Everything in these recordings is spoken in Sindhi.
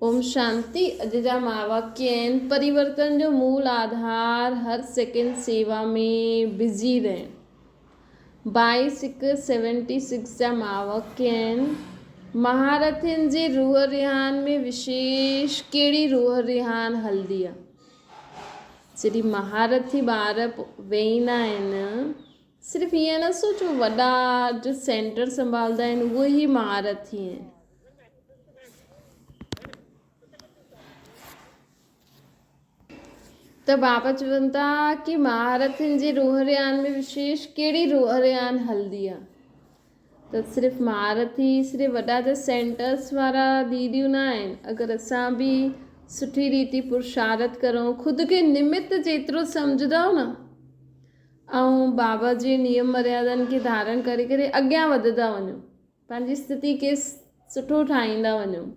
اوم شانتي اڄ جا مهاواڪيه آهن پريورتن جو مول آڌار هر سيڪنڊ سيوا ۾ بزي رهڻ. بائيس هڪ سيونٽي سڪس جا مهاواڪيه آهن مهارٿين جي روح رهان ۾ وشيش ڪهڙي روح رهان هلدي آ؟ جڏهن مهارٿي ٻار ويهندا آهن صرف ائين نه سوچو وڏا جو سينٽر سنڀالدا آهن اهي ئي مهارٿي آهن. ته بابا چون ٿا ڪي مهارٿين جي روح ريان ۾ وشيش ڪهڙي روح ريان هلدي آ ته صرف مهارٿي صرف وڏا جا سينٽرس وارا ديديون نه آهن اگر اسان به سٺي ريتي پرشارت ڪرون خود کي نمت جيترو سمجهندؤ نه ۽ بابا جي نيم مريادن کي ڌارڻ ڪري ڪري اڳيان وڌندا وڃو پنهنجي اسٿتي کي سٺو ٺاهيندا وڃو.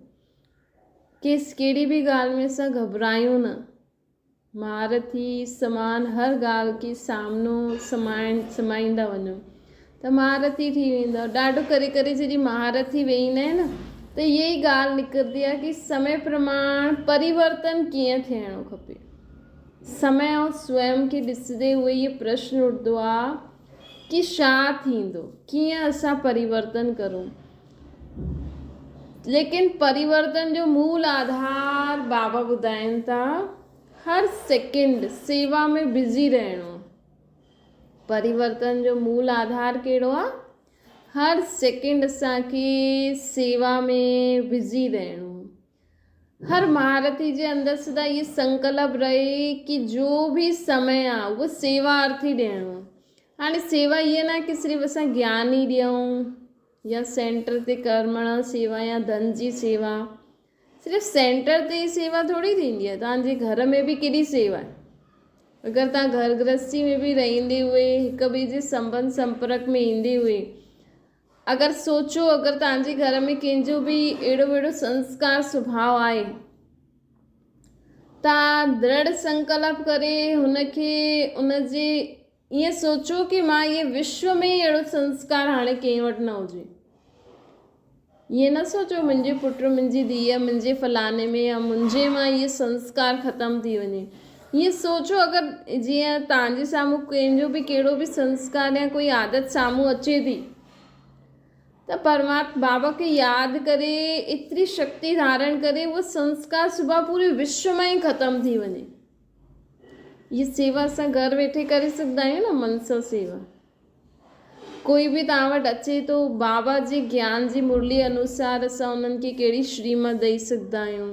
ڪيس ڪهڙي به ڳالهه ۾ اسان گهٻرايون نه. مهارٿي سمان هر ڳالهه کي سامنو سمائڻ سمائيندا وڃو ته مهارٿي ٿي ويندؤ. ڏاڍو ڪري ڪري جڏهن مهارٿي ويهندا آهن نه ته اها ئي ڳالهه نڪرندي آهي ڪي سمي پرماڻ پريورتن ڪيئن ٿيڻو کپي. سمي ۽ سويم کي ڏسندي هوئي اهي پرشن اٺندو آهي. ڪي ڇا ٿيندو، ڪيئن اسان پريورتن ڪرون. ليڪن پريورتن جو مول آڌار بابا ٻڌائين ٿا هر سيڪنڊ سيوا ۾ بزي رهڻو. پريورتن جو مول آڌار ڪهڙو آ؟ هر سيڪنڊ اسان کي سيوا ۾ بزي رهڻو. هر مهارٿي جي اندر سدا اهي سنڪلپ رهي ڪي جو به سمي آ اهو سيوا ارٿ ئي ڏيڻو آ. هاڻي سيوا اهي نه ڪي صرف اسان گيان ئي ڏيون يا سينٽر تي ڪرمڻ سيوا يا ڌن جي سيوا صرف سينٽر تي ئي سيوا ٿوري ٿيندي آ توهان جي گهر ۾ به ڪيڏي سيوا آهي اگر توهان گهر گرهستي ۾ به رهندي هئي هڪ ٻئي جي سنبنڌ سمپرڪ ۾ ايندي هئي اگر سوچو اگر توهان جي گهر ۾ ڪنهن جو به اهڙو وهڙو سنسڪار سڀاء آهي توهان درڙ سنڪلپ ڪري هن کي ان جي ائين سوچو ڪي مان اهي وشو ۾ ئي اهڙو سنسڪار هاڻي ڪنهن وٽ نه هجي ائين نه سوچو منهنجي پٽ منهنجي ڌيء منهنجي فلاڻي ۾ يا منهنجي مان اهي سنسڪار ختم ٿي وڃي ائين سوچو اگر جيئن توهان جي سامهون ڪنهن جو به ڪهڙو به سنسڪار يا ڪوئي عادت سامهون اچي ٿي ته پرماتما بابا کي ياد ڪري ايتري شڪتي ڌارڻ ڪري اهو سنسڪار سڀاء پوري وشو مان ئي ختم ٿي وڃي. هي سيوا اسان گهر ويٺي ڪري سگهندا آهيون نه من سان سيوا. ڪوئي به توهان وٽ اچي ٿو بابا جي گيان جي مرلي انوسار اسان انهن کي ڪهڙي شريمت ڏئي سگهندا آهيون.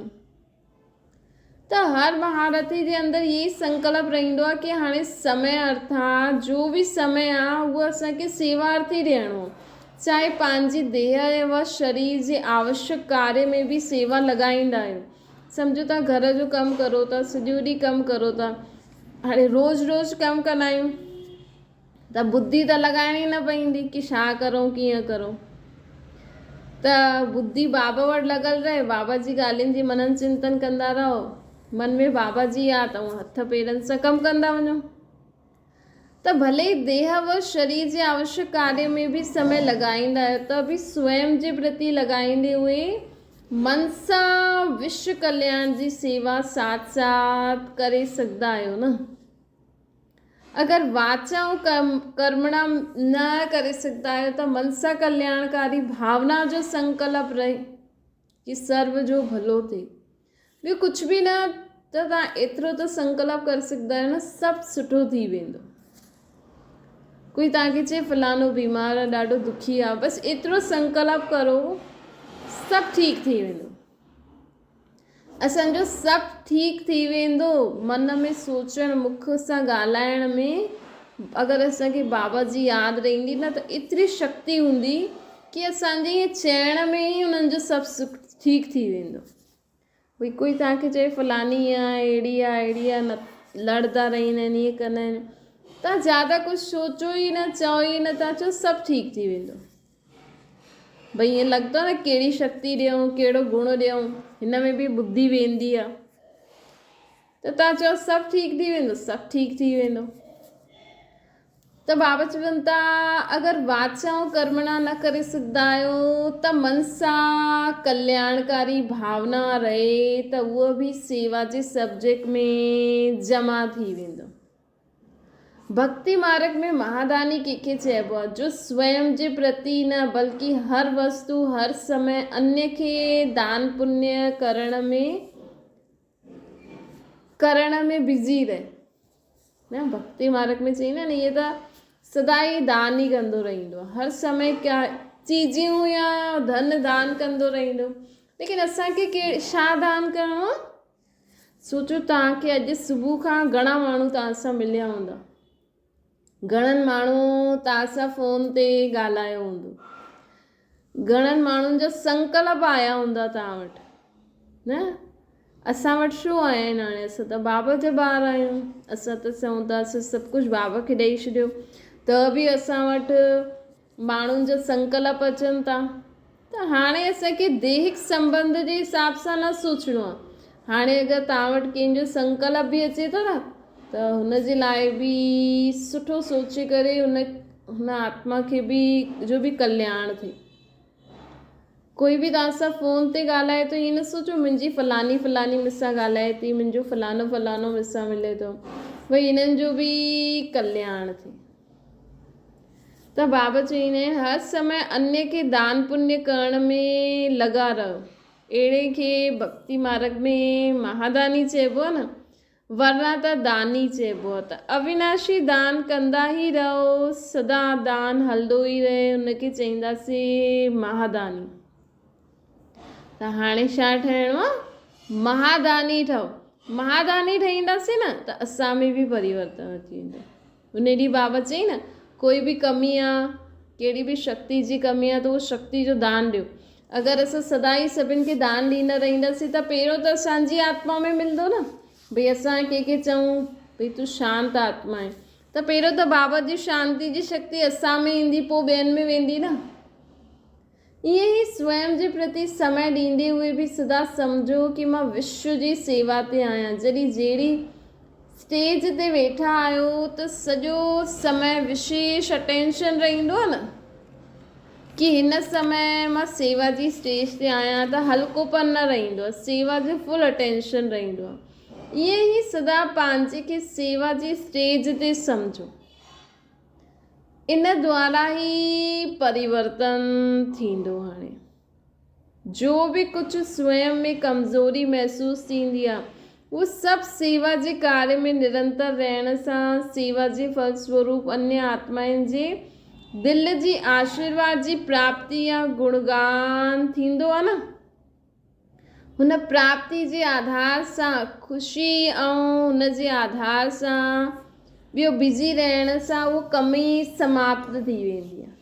ته هر مهارٿي جي اندر اهي ئي سنڪلپ رهندو آهي ڪي هاڻي سمي ارٿات جو به سمي آهي اهو اسان کي سيوا ارٿ ئي ڏيڻو آهي چاهي پنهنجي ديهه و شرير جي آوشيڪ ڪاريه ۾ به سيوا لڳائيندا آهيون سمجهو توهان گهر جو ڪم ڪرو ٿا سڄو ڏينهن ڪم ڪرو ٿا هاڻي روز روز ڪم ڪندا آهيون ته ٻڌي ته لڳائڻي نه پوندي ڪي ڇا ڪرون ڪيئن ڪرون ته ٻڌي بابا وٽ لڳل رهي بابا جي ڳالهين جي منن چنتن ڪندا رهو من ۾ بابا جي آ ته هٿ پيرن سان ڪم ڪندا وڃو ته ڀلي ديهه و شرير جي آوشيڪ ڪاريه ۾ به سمي لڳائيندا آهيو ته به سويم جي پرتي لڳائيندي هئي من سان وشو ڪلياڻ جي سيوا ساٿ ساٿ ڪري سگهندا آهيو نه. اگر واچ ۽ ڪرمڻا نه ڪري سگهندا آهيو ته منسا ڪلياڻڪاري ڀاونا جو سنڪلپ رهي ڪي سرو جو ڀلو ٿئي. ٻيو ڪجهه به نه ته توهان ايترو ته سنڪلپ ڪري سگهندا آهيو نه سڀ سٺو ٿي ويندو. ڪوئي توهان کي چئي فلاڻو بيمار آهي ڏاڍو دکي آهي بس ايترو سنڪلپ ڪرو سڀ ٺيڪ ٿي ويندو. اسان جو سڀ ٺيڪ ٿي ويندو. من ۾ سوچڻ، مک سان ڳالهائڻ ۾ اگر اسان کي بابا جي ياد رهندي نه ته ايتري شڪتي هوندي ڪي اسان جي ائين چئڻ ۾ ئي انهن جو سڀ سک ٺيڪ ٿي ويندو. ڀئي ڪوئي توهان کي چئي فلاني ائين آهي، اهڙي آهي، اهڙي آهي، نه لڙدا رهندا آهن، ائين ڪندا آهن. توهان زياده ڪجهه سوچو ئي نه، چئو ئي نه، توهان چئو سڀ ٺيڪ ٿي ويندو. ڀئي ائين لڳندو آهي نه ڪهڙي شڪتي ڏيون ڪهڙو گڻ ڏيون هن ۾ به ٻڌي ويندي آهي ته توهان چئو سڀ ٺيڪ ٿي ويندو سڀ ٺيڪ ٿي ويندو. ته بابا چون ٿا اگر واچا ۽ ڪرمڻا نه ڪري سگهندا آهيو ته من سان ڪلياڻڪاري ڀاونا رهي ته اهو به سيوا جي سبجيڪٽ ۾ جمع ٿي ويندو. ڀڳتي مارڳ ۾ مهاداني ڪنهن کي چئبو آهي جو سويم جي پرتي نه بلڪه هر وستو هر سمي انيه کي دان پڃ ڪرڻ ۾ بزي رهي. نه ڀڳتي مارڳ ۾ چئيندا آهن اهي ته سدا ئي دان ئي ڪندو رهندو آهي هر سمي ڪيا چيزيون يا ڌن دان ڪندو رهندو ليڪن اسانکي ڪي ڇا دان ڪرڻو آهي سوچو توهان کي اڄ صبح کان گهڻا ماڻهو توهان سان مليا هوندا گهڻن ماڻهو توهان سان فون تي ڳالهايو هوندو گهڻن ماڻهن جا سنڪلپ آيا هوندا توهان وٽ نه اسان وٽ ڇو آيا آهن هاڻي اسان ته بابا جا ٻار آهيون اسان ته چئون ٿا اسان سڀ ڪجهه بابا کي ڏئي ڇڏيو ته به اسان وٽ ماڻهن جا سنڪلپ اچن ٿا ته هاڻي اسان کي ديهڪ سنبنڌ جي حساب سان نه سوچڻو آهي هاڻي اگر توهان وٽ ڪنهن جو سنڪلپ به اچي ٿو نه ته هن جي لاء به سٺو سوچي ڪري ان هن آتما کي به جو به ڪلياڻ ٿئي. ڪوئي به توهان سان فون تي ڳالهائي ٿو ائين نه سوچو منهنجي فلاني فلاني مون سان ڳالهائي ٿي منهنجو فلانو فلانو مون سان ملي ٿو ڀئي انهن جو به ڪلياڻ ٿئي. ته بابا چئيندا آهن هر سمي انيه کي دان پڃ ڪرڻ ۾ لڳا رهو. اهڙي کي ڀڳتي مارڳ ۾ مهاداني چئبو آهي نه ورنه ته داني چئبو آهي ته اويناشي دان ڪندا ئي رهو، سدا دان هلندو ئي رهي، ان کي چئينداسين مهاداني. ته هاڻي ڇا ٺهڻو آهي؟ مهاداني ٺهو. مهاداني ٺهينداسين نه ته اسان ۾ به پريورتن اچي ويندو. ان ڏينهن بابا چئي نه ڪوئي به ڪمي آ، ڪهڙي به شڪتي جي ڪمي آ ته اهو شڪتي جو دان ڏيو. اگر اسان سدائين سڀن کي دان ڏيندا رهنداسين ته پهريون ته اسان جي آتما ۾ ملندو نه ڀئي اسان ڪنهن کي چئون ڀئي تون شانت آتما آهين ته پهريون ته بابا جي شانتي جي شڪتي اسان ۾ ايندي پوء ٻين ۾ ويندي نه. ائين ئي سويم جي پرتي سمي ڏيندي هئي به سدا سمجهو ڪي مان وشو جي سيوا تي آهيان جڏهن جهڙي اسٽيج تي ويٺا آهيو ته سڄو سمي وشيش اٽينشن رهندو آهي نه ڪي هن سمي مان سيوا جي اسٽيج تي آهيان ته هلڪو پن نه رهندو آهي سيوا جو فل اٽينشن رهندو آهي ائين ئي سدا پنهنجي کي سيوا جي اسٽيج تي سمجهو ان دوارا ئي پريورتن ٿيندو. هاڻي جو به ڪجهه سويم ۾ ڪمزوري محسوس ٿيندي آهي، اهو سڀ سيوا جي ڪاريه ۾ نرنتر رهڻ سان سيوا جي ڦلسوروپ انيه آتمائن جي دل جي آشيرواد جي پراپتي يا گڻگان ٿيندو آهي نه. هن پراپتي جي آڌار سان خوشي ۽ ان جي آڌار سان ٻيو بزي رهڻ سان اهو ڪم ئي سماپت ٿي ويندي آهي.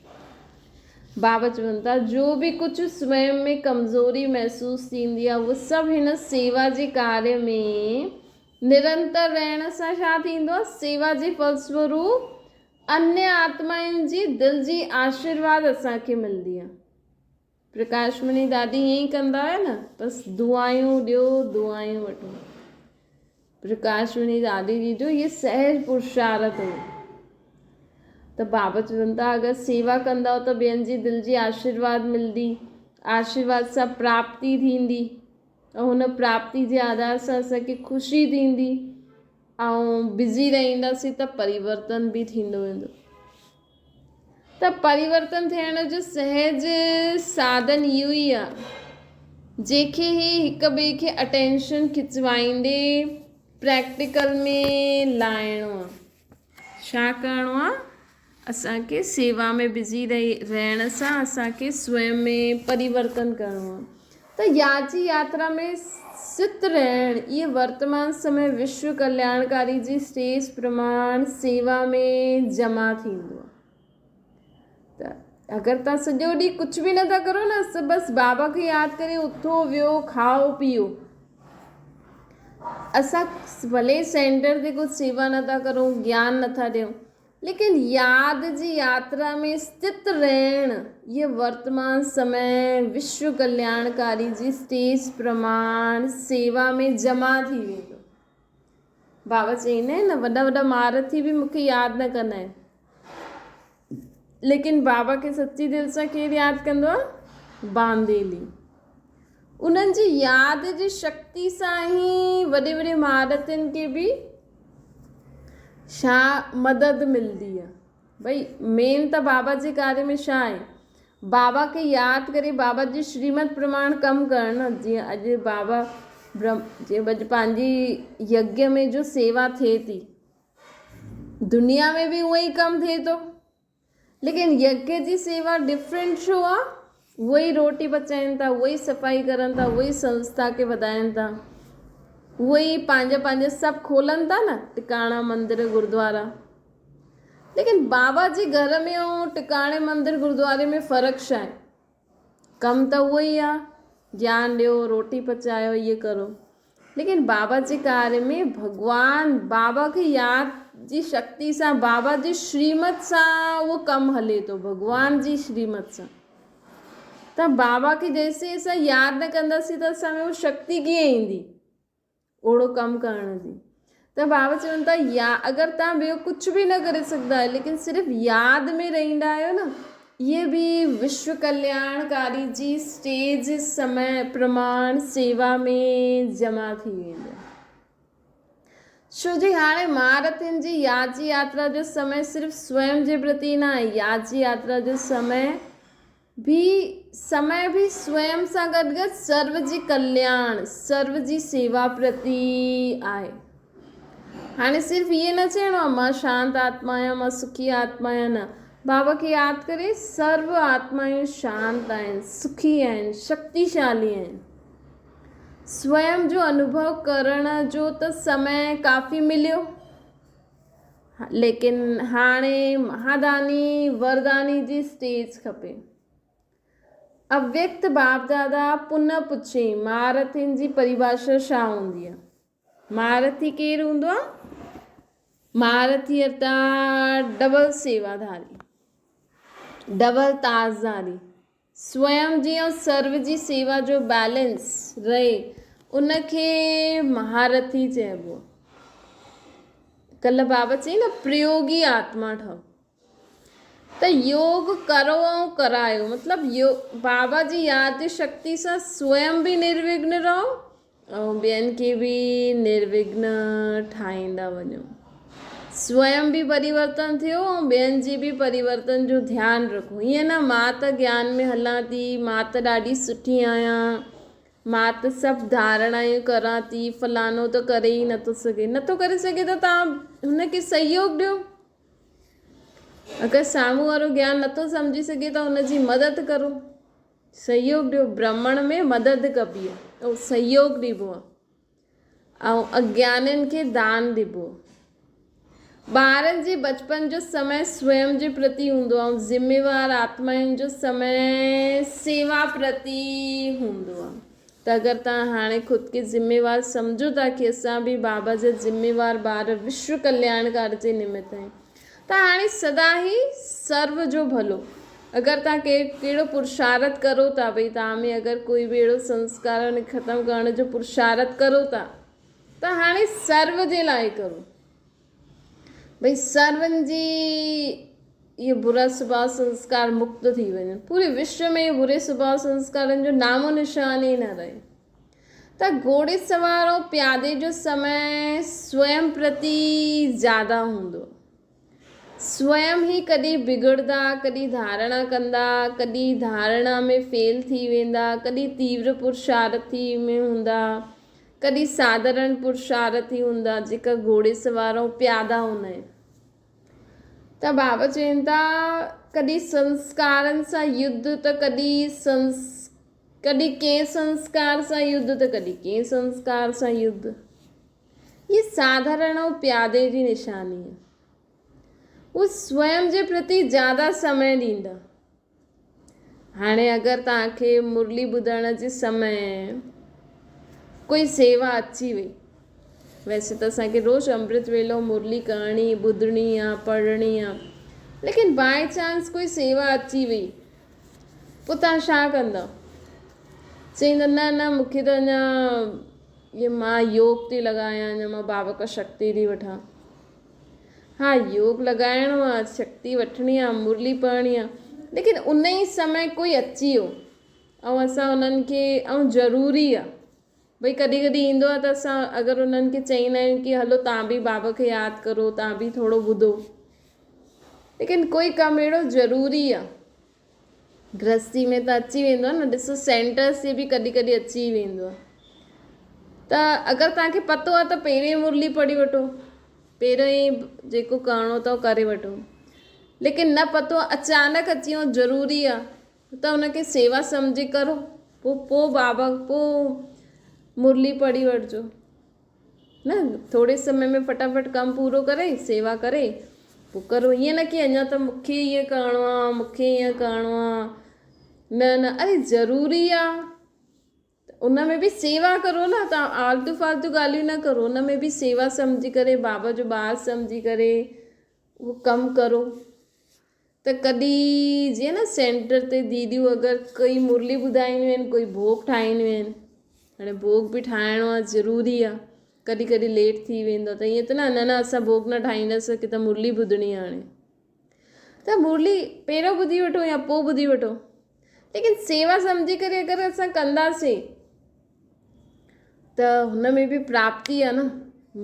بابا چون ٿا جو به ڪجهه سويم ۾ ڪمزوري محسوس ٿيندي آهي اهو سڀ هن سيوا جي ڪاريه ۾ نرنتر رهڻ سان ڇا ٿيندو آهي سيوا جي ڦلسوروپ انيه آتمائن جي دل جي آشيرواد اسان کي ملندي آهي. پرڪاش مني دادي ائين ئي ڪندا هيا نه بس دعايون ڏيو دعايون وٺو پرڪاش مني دادي جي جو هي سهج پرشارت هو ته بابا چون ٿا اگر سيوا ڪندؤ ته ٻين جي دل جي آشيرواد ملندي آشيرواد سان پراپتي ٿيندي ۽ هن پراپتي جي آڌار سان اسان کي خوشي ٿيندي ۽ بزي رهنداسين ته پريورتن به ٿيندو ويندو ته پريورتن ٿيڻ جو سهج ساڌن اهو ئي آ، جنهن کي هي هڪ ٻئي کي اٽينشن کچوائيندي پريڪٽيڪل ۾ لاهڻو آ. ڇا ڪرڻو آ؟ اسان کي سيوا ۾ بزي رهڻ سان اسان کي سوئم ۾ پريورتن ڪرڻو آ. ته ياجي ياترا ۾ ست رهڻ اهي ورتمان سمي وشو ڪلياڻڪاري جي اسٽيج پرماڻ سيوا ۾ جمع ٿيندو آهي ته اگر تان سڄو ڏينهن ڪجهه به نٿا ڪرو نه بس بابا کي ياد ڪري اٿو ويو کائو پيئو اسان ڀلي سينٽر تي ڪجهه سيوا نٿا ڪرون گيان نٿا ڏيون ليڪن ياد جي ياترا ۾ استٿ رهڻ اهي ورتمان سمي وشو ڪلياڻڪاري جي اسٽيج پرماڻ سيوا ۾ جمع ٿي ويندو. بابا چئيندا آهن نه وڏا وڏا مهارٿي به مون کي ياد نه ڪندا آهن. ليڪن بابا کي سچي دل سان ڪير ياد ڪندو آهي؟ بانديلي. انهن جي ياد جي شڪتي سان ئي وڏي وڏي مهارتين کي به ڇا مدد ملندي آهي. ڀئي مين ته بابا جي ڪاري ۾ ڇا آهي؟ بابا کي ياد ڪري بابا جي شريمت پرماڻ ڪم ڪرڻ نه جيئن اڄ بابا برهم جيئن اڄ پنهنجي يگيه ۾ جو سيوا ٿئي ٿي دنيا ۾ به اهو ئي ڪم ٿئي ٿو ليڪن يگيه جي سيوا ڊفرنٽ ڇو آ؟ اهي ئي روٽي پچائين ٿا، اهي ئي صفائي ڪرن ٿا، اهي ئي سنسٿا کي وڌائين ٿا، اهي ئي پنهنجا پنهنجا سڀ کولن ٿا نه ٽڪاڻا مندر گردوارا. ليڪن بابا جي گهر ۾ ۽ ٽڪاڻي مندر گردواري ۾ فرق ڇا آهي؟ ڪم ته اهو ئي آ، گيان ڏيو، روٽي پچايو، اهي ڪرو. ليڪن بابا جي ڪاري ۾ ڀڳوان بابا کي ياد جي شڪتي سان بابا جي شريمت سان اهو ڪم هلي ٿو، ڀڳوان جي شريمت سان. ته بابا کي جيسين اسان ياد نه ڪنداسين ته اسان ۾ اها شڪتي ڪيئن ايندي؟ اوڙو ڪم ڪرڻ جي ته بابا چون ٿا يا اگر توهان ٻيو ڪجهه به نه ڪري سگهندا آهيو ليڪن صرف ياد ۾ رهندا آهيو نه اهي به وشو ڪلياڻڪاري جي اسٽيج سمي پرماڻ سيوا ۾ جمع ٿي ويندو ڇو جي هاڻي مهارٿين جي ياد جي ياترا جو سمي صرف سويم جي پرتي نه آهي ياد جي ياترا جو سمي به سمي به سويم سان گڏ گڏ سرو جي ڪلياڻ، سرو جي سيوا پرتي آهي. هاڻي صرف ائين نه چئڻو آهي مان شانت آتما آهيان، مان سکي آتما آهيان نه. بابا کي ياد ڪري سرو آتمائون شانت آهن، سکي آهن، شڪتيشالي آهن. سويم جو انوڀو ڪرڻ جو ته سمي ڪافي مليو. ليڪن هاڻي مهاداني ورداني جي اسٽيج کپي. اويڪت باپ دادا پنه پڇين مهارٿين جي پريڀاشا ڇا هوندي آ؟ مهارٿي ڪير هوندو آ؟ مهارٿي ارٿات ڊبل سيواڌاري، ڊبل تازڌاري، سويم جي ۽ سرو جي سيوا جو بيلنس رهي ان کي مهارٿي چئبو آهي. ڪلهه بابا چئي نه پريوگي آتما ٺهو ته يوگ ڪرو ۽ ڪرايو مطلب يو بابا جي ياد جي شڪتي سان سويم به نروگن رهو ۽ ٻين کي به نروگن ٺاهيندا وڃو. سويم به پريورتن ٿيو ۽ ٻين جي به پريورتن جو ڌيان رکو. ائين نه مان ته گيان ۾ هلان ٿي، مان ته ڏاڍي سٺي آهيان، مان ته سڀ ڌارڻايون ڪران ٿي، فلاڻو ته ڪري ئي نٿو سگهي. نٿو ڪري سگهي ته توهان هن کي سهيوگ ڏيو. اگر سامهون وارو گيان نٿو سمجهي سگهي ته هن جي مدد ڪرو. سهيوگ ڏيو، برهمڻ ۾ مدد ڪبي آهي ۽ سهيوگ ڏبو آهي ۽ اگيانين کي دان ڏبو آهي. ٻارن جي بچپن جو سمي سويم جي پرتي هوندو آهي ۽ ذميوار آتمائن جو سمي سيوا پرتي هوندو آهي ته اگر توهان هاڻي خود کي ذميوار سمجهو ٿا ڪي اسان به بابا جا ذميوار ٻار وشو ڪلياڻڪار جي نمت آهيون ته هاڻي سدا هي سرو جو ڀلو اگر توهان ڪي ڪهڙو پرشارٿ ڪرو ٿا ڀئي توهان ۾ اگر ڪوئي به اهڙو سنسڪار ان کي ختم ڪرڻ جو پرشارٿ ڪرو ٿا ته هاڻي سرو جي لاء ڪرو ڀئي سرون جي اهي برا سڀاء سنسڪار مڪت ٿي وڃن پوري وشو ۾ بري سڀاء سنسڪارن جو نامو نشان ئي نه رهي ته گهوڙي سوار ۽ پيادي جو سمي سويم پرتي زياده هوندو. سويم هي ڪڏهن بگڙدا، ڪڏهن ڌارڻا ڪندا، ڪڏهن ڌارڻا ۾ فيل ٿي ويندا، ڪڏهن تيور پرشارٿي ۾ هوندا، ڪڏهن ساڌارڻ پرشارٿي هوندا، جيڪا گهوڙي سوار ۽ پيادا هوندا آهن. ته بابا چون ٿا ڪڏهن سنسڪارن سان يڌ ته ڪڏهن سنس ڪڏهن ڪنهن سنسڪار سان يڌ ته ڪڏهن ڪنهن سنسڪار سان يڌ. هي ساڌارڻ ۽ پيادي جي نشاني آهي. هو سويم جي پرتي زياده سمي ڏيندا. هاڻي اگر توهان کي مرلي ٻڌڻ جي سمي ڪوئي سيوا اچي وئي ويسي ته اسان کي روز امرت ويلو مرلي ڪرڻي ٻڌڻي آ پڙهڻي آ ليڪن باء چانس ڪوئي سيوا اچي وئي پوء توهان ڇا ڪندؤ؟ چئيندو نه نه مون کي ته اڃا اهي مان يوگ ٿي لڳايان اڃا مان بابا کان شڪتي ٿي وٺان. ها يوگ لڳائڻو آ، شڪتي وٺڻي آ، مرلي پڙهڻي آ، ليڪن ان ئي سمي ڪوئي اچي ويو ۽ اسان انهن کي ۽ ضروري آ ڀئي ڪڏهن ڪڏهن ايندو آ ته اسان اگر انهن کي چئيندا آهيون ڪي هلو توهان به بابا کي ياد ڪرو توهان به ٿورو ٻڌو ليڪن ڪوئي ڪم اهڙو ضروري آ گرهستي ۾ ته اچي ويندو آهي نه ڏسو سينٽرس تي به ڪڏهن ڪڏهن اچي ويندو آهي ته اگر توهان کي پتو آهي ته پهرين ئي مرلي پڙهي وٺو پهرين ئي جيڪو ڪرڻو اٿو ڪري وٺو ليڪن نه پتو آهي اچانڪ اچي ويو ضروري آهي ته ان کي سيوا سمجهي ڪرو پوء پوء بابا پوء مرلي پڙهي وٺجو نه ٿوري سمي ۾ فٽافٽ ڪم پورو ڪري سيوا ڪري پوء ڪرو ائين نه ڪي اڃا ته مون کي ائين ڪرڻو آ مون کي ائين ڪرڻو آ نه نه اري ضروري آ ته ان ۾ به سيوا ڪرو نه تان آلتو فالتو ڳالهيون نه ڪرو ان ۾ به سيوا سمجهي ڪري بابا جو ٻار سمجهي ڪري اهو ڪم ڪرو ته ڪڏهن جيئن نه سينٽر تي ديديون اگر ڪئي مرلي ٻڌائينديون آهن ڪوئي ڀوڳ ٺاهينديون آهن هاڻي ڀوڳ به ٺاهڻو آهي ضروري آهي ڪڏهن ڪڏهن ليٽ ٿي ويندو آهي ته ائين ته نه نه نه اسان ڀوڳ نه ٺاهينداسين ڪي ته مرلي ٻڌڻي آهي هاڻي ته مرلي پهريون ٻڌي وٺو يا پوء ٻڌي وٺو ليڪن سيوا سمجهي ڪري اگر اسان ڪنداسين ته هن ۾ به پراپتي آهي نه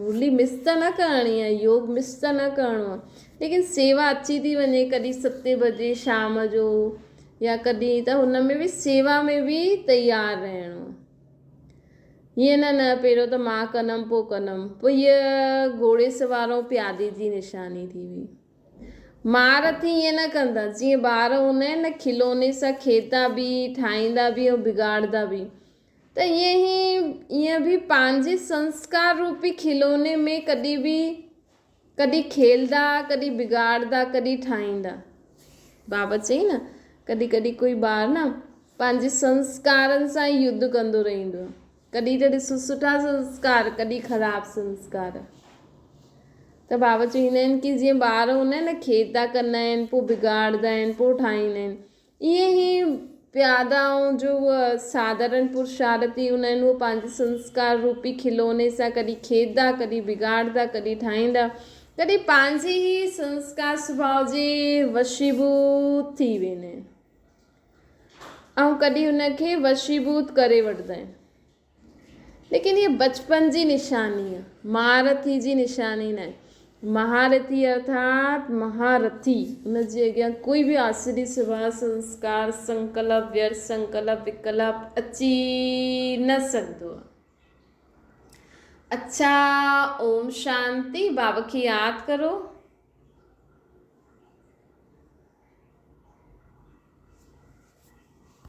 مرلي مس ته نه ڪرڻي آهي يوگ مس ته نه ڪرڻو آهي ليڪن سيوا اچي ٿي وڃي ڪڏهن ستين بجي شام جو يا ڪڏهن ته هن ۾ به سيوا ۾ به تيار رهڻو آهي ائين نه نه پهريون ته مان ڪندم پوء ڪندم پوء هيء گهوڙي سوارو پيادي جي نشاني ٿي وئي مهارٿي ائين نه ڪندا، جيئن ٻار هوندا آهن نه کلوني سان کيڏندا به، ٺاهيندا به ۽ بگاڙدا به ته ائين ئي ائين به پنهنجي سنسڪار روپي کلوني ۾ ڪڏهن به ڪڏهن کيلدا، ڪڏهن بگاڙدا، ڪڏهن ٺاهيندا. بابا چئي نه ڪڏهن ڪڏهن ڪوئي ٻار نه پنهنجي سنسڪارن سان ئي يڌ ڪندو رهندو آهي. ڪڏهن ته ڏسو سٺا سنسڪار ڪڏهن خراب سنسڪار ته بابا چوندا آهن ڪي جيئن ٻار هوندا آهن نه کيتا ڪندا آهن پوء بگاڙدا آهن پوء ٺاهيندا آهن ائين ئي پيادا ۽ جو ساڌارڻ پرشارتي هوندا آهن اهي پنهنجي سنسڪار روپي کلوني سان ڪڏهن کيڏندا ڪڏهن بگاڙدا ڪڏهن ٺاهيندا ڪڏهن پنهنجي ئي سنسڪار سڀاء جي وشيڀوت ٿي ويندا آهن ۽ ڪڏهن ان کي وشيڀوت ڪري وٺندا آهن. ليڪن هيء بچپن جي نشاني آهي، مهارٿي جي نشاني ناهي. مهارٿي ارٿات مهارٿي، ان جي اڳيان ڪوئي به آسري سڀاء، سنسڪار، سنڪلپ، ويرٿ سنڪلپ، وڪلپ اچي نه سگهندو آهي. اڇا اوم شانتي بابا کي ياد ڪرو.